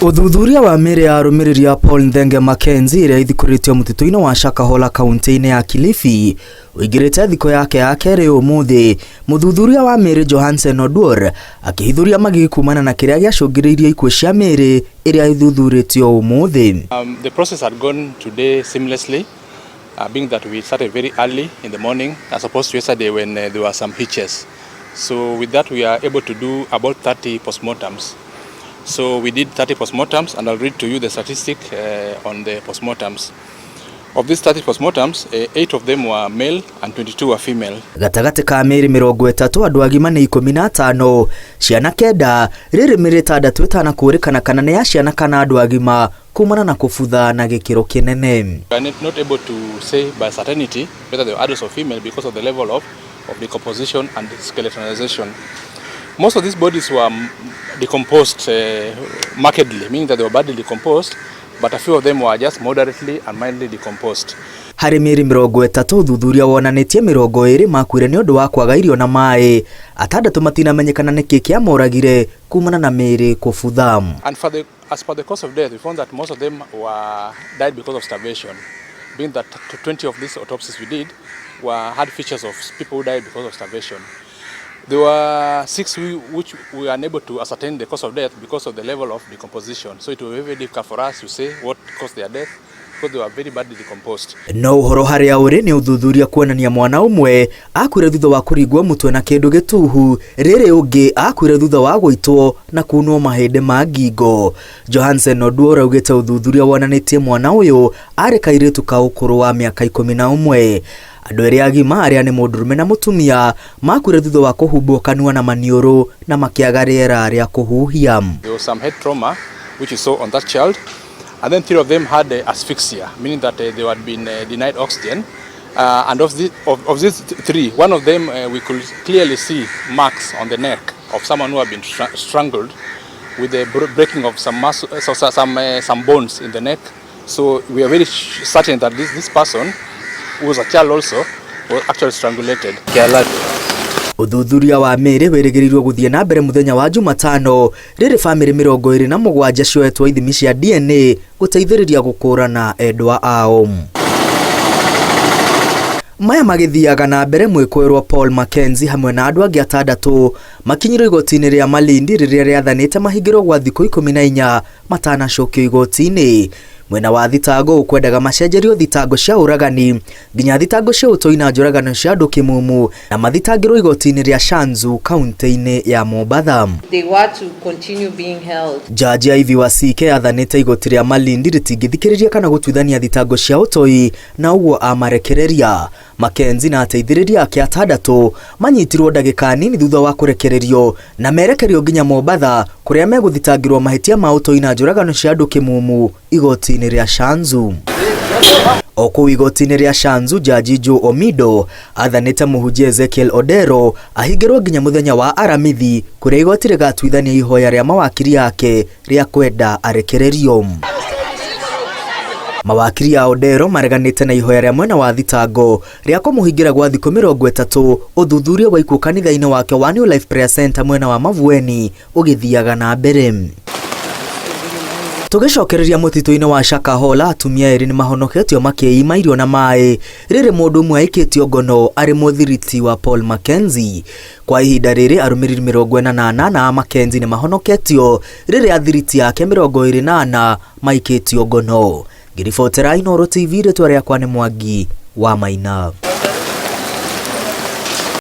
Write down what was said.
Ũthuthuria wa mĩĩrĩ ya arũmĩrĩri a Paul Nthenge Mackenzie ĩrĩa ĩthikũrĩtio mũtitũ-inĩ wa Shakahola kaunti-inĩ ya Kilifi ũingĩrĩte thikũ yake ya kerĩ ũmũthĩ. Mũthuthuria wa mĩĩrĩ Johansen Oduor akĩhithũria magigi kumana na kĩrĩa gĩacũngĩrĩirie ikuũ cia mĩĩrĩ ĩrĩa ĩthuthurĩtio ũmũthĩ. The process had gone today seamlessly, being that we started very early in the morning as opposed to yesterday when there were some hitches. So with that, we are able to do about 30 postmortems. So we did 30 postmortems, and I'll read to you the statistic on the postmortems. Of these 30 postmortems, 8 of them were male and 22 were female. Gatagatĩ ka mĩĩrĩ 30, andũ agima nĩ 15, ciana 9, rĩrĩ mĩĩrĩ 6 ĩtanakũrĩkana kana nĩ ya ciana kana andũ agima kumana na kũbutha na gĩkĩro kĩnene. We are not able to say by certainty whether they were adults or female because of the level of decomposition and skeletonization. Most of these bodies were decomposed markedly, meaning that they were badly decomposed, but a few of them were just moderately and mildly decomposed. Harĩ mĩĩrĩ 30, ũthuthuria wonanĩtie 20 makuire nĩ ũndũ wa kwaga irio na maĩ, 6 matinamenyekana nĩkĩ kĩamoragire kumana na mĩĩrĩ kũbutha. And as per the cause of death, we found that most of them were died because of starvation, being that 20 of these autopsies we did had features of people who died because of starvation. There were 6 which we were unable to ascertain the cause of death because of the level of decomposition. So it was very difficult for us to say what caused their death because they were very badly decomposed. No ũhoro harĩa ũrĩ nĩ ũthuthuria kuonania mwana ũmwe akuire thutha wa kũringwo mũtwe na kĩndũ gĩtuhu, rĩrĩ ũngĩ akuire thutha wa gũitwo na kunwo mahĩndĩ ma ngingo. Johansen Oduor augĩte ũthuthuria wonanĩtie mwana ũyũ arĩ kairĩtu ka ũkũrũ wa mĩaka 11. Andũ erĩ agima arĩa nĩ mũndũrũme na mũtumia makuire thutha wa kũhumbwo kanua na maniũrũ na makĩaga rĩera rĩa kũhuhia. There was some head trauma which you saw on that child, and then 3 of them had asphyxia, meaning that they had been denied oxygen. And of these 3, one of them we could clearly see marks on the neck of someone who had been strangled with the breaking of some muscle, so, so, some bones in the neck. So we are very certain that this person, who was a child also, was actually strangulated. Ũthuthuria wa mĩĩrĩ wĩrĩgĩrĩirwo gũthiĩ na mbere mũthenya wa Jumatano, rĩrĩ bamĩrĩ 27 cioetwo ithimi cia DNA gũteithĩrĩria gũkũrana endwa ao. Maya magĩthiaga na mbere, mwĩkũĩrwo Paul Mackenzie hamwe na andũ angĩ 6 makinyirwo igoti-inĩ rĩa Malindi rĩrĩa rĩathanĩte mahingĩrwo gwa thikũ 14 matanacokio igoti-inĩ. Mwena wa thitango ũkwendaga macenjerio thitango cia ũragani nginya thitango cia ũtoi na njũragano cia andũ kĩmumu na mathitangĩrwo igoti-inĩ rĩa Shanzu kaunti-inĩ ya Mombatha. They were to continue being held. Jaji Ivy Wasike athanĩte igoti rĩa Malindi rĩtingĩthikĩrĩria kana gũtuithania thitango cia ũtoi na ũguo amarekereria. Mackenzie na ateithĩrĩria ake 6 manyitirwo ndagĩka nini thutha wa kũrekererio na merekerio nginya Mombatha kũrĩa megũthitangĩrwo mahĩtia ma ũtoi na njũragano cia andũ kĩmumu igoti-inĩ rĩa Shanzu. O kũu igoti-inĩ rĩa Shanzu, Jaji Joe Omido athanĩte mũhunjia Ezekiel Odero ahingĩrwo nginya mũthenya wa Aramithi kũrĩa igoti rĩgatuithania ihoya rĩa mawakiri ake rĩa kwenda arekererio. Mawakiri a Odero mareganĩte na ihoya rĩa mwena wa thitango rĩa kũmũhingĩra gwa thikũ 30 ũthuthuria wa ikuũ kanitha-inĩ wake wa New Life Prayer Center mwena wa Mavueni ũgĩthiaga na mbere. Tũgĩcokereria mũtitũ-inĩ wa Shakahola, atumia erĩ nĩmahonoketio makĩima irio na maĩ rĩrĩ mũndũ ũmwe aikĩtio ngono arĩ mũthiriti wa Paul Mackenzie. Kwa ihinda rĩrĩ arũmĩrĩri 48 a Mackenzie nĩmahonoketio rĩrĩ athiriti ake 24 maikĩtio ngono. Ngĩribotera Inooro TV, rĩtwa rĩakwa nĩ Mwangi wa Maina.